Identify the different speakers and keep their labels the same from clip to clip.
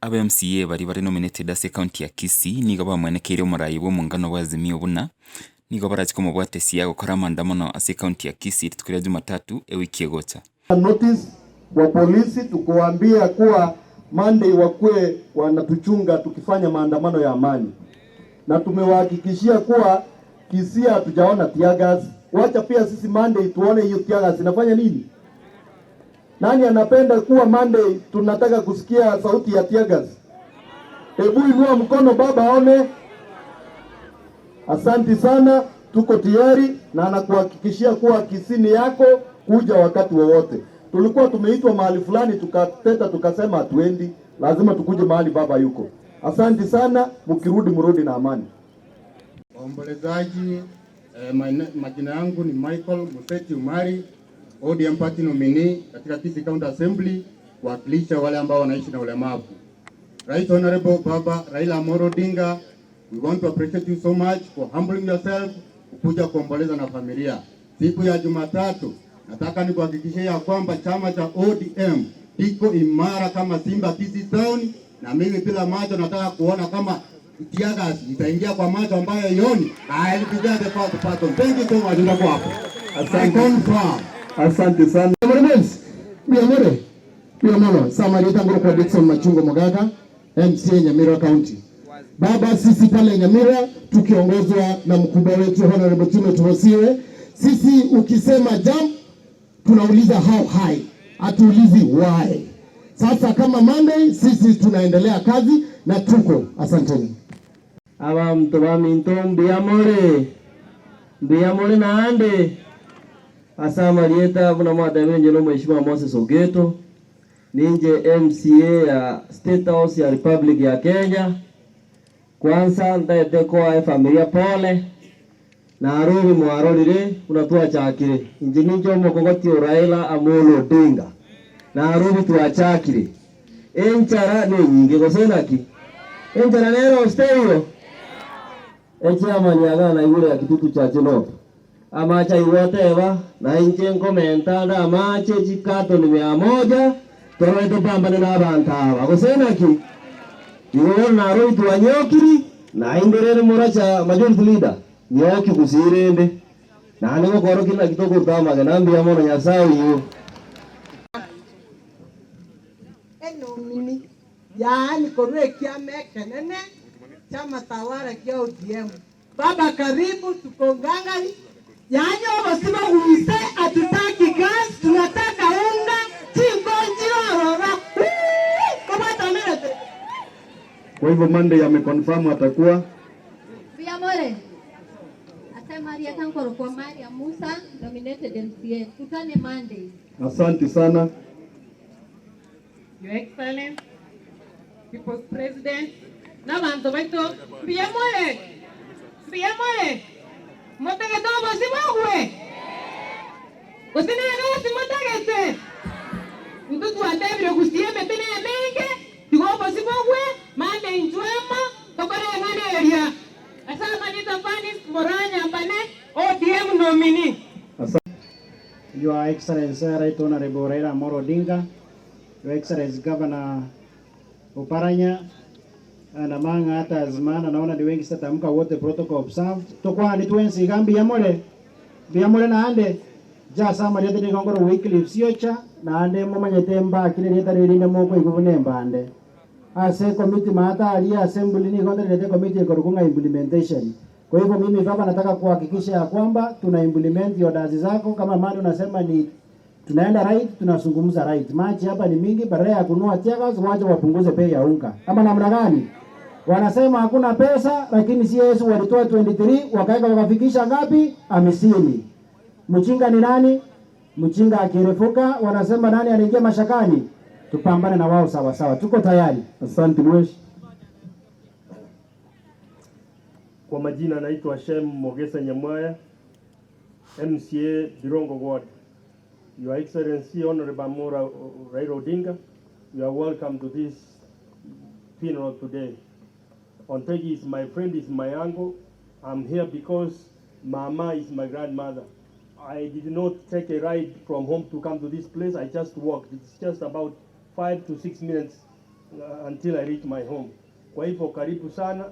Speaker 1: Aba MCA baria bare nominated ase ecounty ya Kisii nigo bamwenekeire omorai bw'omongano bwa Azimio buna nigo barache komobwatesia gokora amaandamano ase ecounty ya Kisii rituko ria Jumatatu ewiki egocha.
Speaker 2: Notice kwa polisi tukuambia kuwa Monday wakuwe wanatuchunga tukifanya maandamano ya amani, na tumewahakikishia kuwa Kisii hatujaona tear gas. Wacha pia sisi Monday tuone hiyo tear gas inafanya nini. Nani anapenda kuwa Monday tunataka kusikia sauti ya tear gas? Hebu inua mkono baba aone. Asanti sana, tuko tayari na anakuhakikishia kuwa Kisii ni yako kuja wakati wowote. Tulikuwa tumeitwa mahali fulani tukateta, tukasema hatuendi, lazima tukuje mahali baba yuko. Asanti sana, mkirudi mrudi na amani.
Speaker 3: Waombolezaji, majina yangu ni Michael Museti Umari, ODM Party nominee katika Kisii County Assembly kuwakilisha wale ambao wanaishi na ulemavu. Right Honorable Baba Raila Amolo Odinga, we want to appreciate you so much for humbling yourself kukuja kuomboleza na familia. Siku ya Jumatatu nataka nikuhakikishie ya kwamba chama cha ODM kiko imara kama simba Kisii Town, na mimi bila macho nataka kuona kama tear gas itaingia kwa macho ambayo yoni. I'll be there the first person. Thank you so much. Nitakuwa hapo. I confirm.
Speaker 2: Asante sana.
Speaker 4: Biamore, Biamoro, Samarieta ngoro kwa Dickson Machungo Mogaka, MCA Nyamira County. Baba, sisi pale Nyamira tukiongozwa na mkubwa wetu Honorable Timothy Bosire, sisi ukisema jump tunauliza how high, hatuulizi why. Sasa kama Monday sisi tunaendelea kazi na tuko, asanteni.
Speaker 5: Abantu baminto mbiamore mbiamore naande asa marieta buna mwadabire nje no Mheshimiwa Moses Ogeto ninje MCA ya State House ya Republic ya Kenya. Kwanza ndaete kwa familia pole na arubi mwarorire buna twachakire inje ninje omokogoti Raila Amolo Odinga na arubi twachakire enchara ne nyingi gosenaki enchara nero stereo echiamanyaga na igure ya kitutu cha chinoto amacha iwoteba na inche nkomenta nda amache chikato ni 100 torore topambane na abantu aba gosenaki igoro naro itwanyokiri na inderere moracha majority leader nyoki kusirende na nigo koro kila kitoko tamage nambia mono Nyasaye uyu
Speaker 6: Enomini yaani korwe kiame kenene chama tawala kia ODM. Baba karibu, tuko ngangari. Yaani obosiba huise hatutaki gas, tunataka unga chingonjirorora.
Speaker 2: Kwa hivyo Monday ameconfirm atakuwa
Speaker 7: Biamore. Ase Maria Kankoro kwa Maria Musa nominated MCA. Tutane Monday.
Speaker 2: Asante sana.
Speaker 8: Your Excellency, People's President, n'abantu baito mbiyamore mbiyamore motegete obosi bogwe gose motegete ntu twatebire gusia emete na emenge tiga obosi bogwe mande inchwema tokore eng'ana eria ase amanita Fanis Moranya mbane ODM nominee.
Speaker 9: Your Excellency Right Honorable Raila Amolo Odinga, Your Excellency Governor Oparanya, and among others, maana naona ni wengi sitatamka wote, protocol observed. Tokwani twensi gambi yamore biyamore naande jasa mariete ni gongoro Wycliffe siocha naande momanyete mba kile leta ririnde moko igubune mbande ase committee maata ali assembly ni gondere lete committee ikorukunga implementation. Kwa hivyo mimi baba nataka kuhakikisha ya kwamba tuna implement orders zako. Kama mali unasema ni tunaenda right, tunazungumza right. Maji hapa ni mingi, badala ya kununua tear gas waje wapunguze bei ya unga. Ama namna gani? Wanasema hakuna pesa, lakini CS walitoa 23 wakaweka wakafikisha ngapi? 50. Mchinga ni nani? Mchinga akirefuka, wanasema nani anaingia mashakani? Tupambane na wao sawa sawa. Tuko tayari.
Speaker 2: Asante mweshi.
Speaker 10: Kwa majina naitwa Shem Mogesa Nyamwaya, MCA Birongo Ward. Your Excellency Honorable Amora Raila Odinga, you are welcome to this funeral today. Ontegi is my friend, is my uncle. I'm here because Mama is my grandmother. I did not take a ride from home to come to this place. I just walked. It's just about 5 to 6 minutes until I reach my home. Kwa hivyo karibu sana.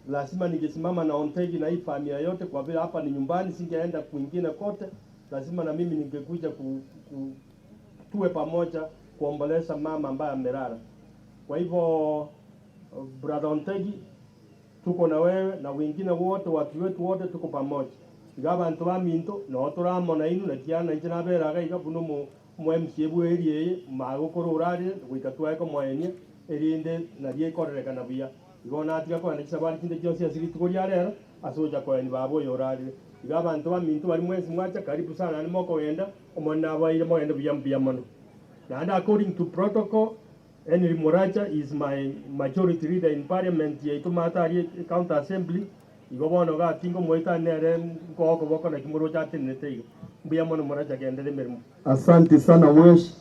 Speaker 10: Lazima ningesimama na Ontegi na hii familia yote, kwa vile hapa ni nyumbani, singeenda kwingine kote. Lazima na mimi ningekuja tuwe pamoja kuomboleza mama ambaye amelala. Kwa hivyo brother Ontegi, tuko na wewe na wengine wote, watu wetu wote tuko pamoja. Iga abantu baminto no turamona inu na kiana inche naberaga iga buno mu MCA bwe area eye magokoro orarire goika twae komoenia erinde nario ekorerekana buya. Igo natiga koenda chisabari chinde chionsi ase rituko ria rero ase ocha koeni baba oyo orarire. Iga abantu baminto bari mwensi mwacha karibu sana naende mokogenda omone nabaire mogende buya mbuya mono. Naende according to protocol, Henry Moracha is my majority leader in parliament yaitu matari county assembly. Igo bono gatingo moita nere nkoko boko na kimoro chatenete igo. Mbuya mono Moracha kendere mirimo.
Speaker 2: Asante sana Mwesh.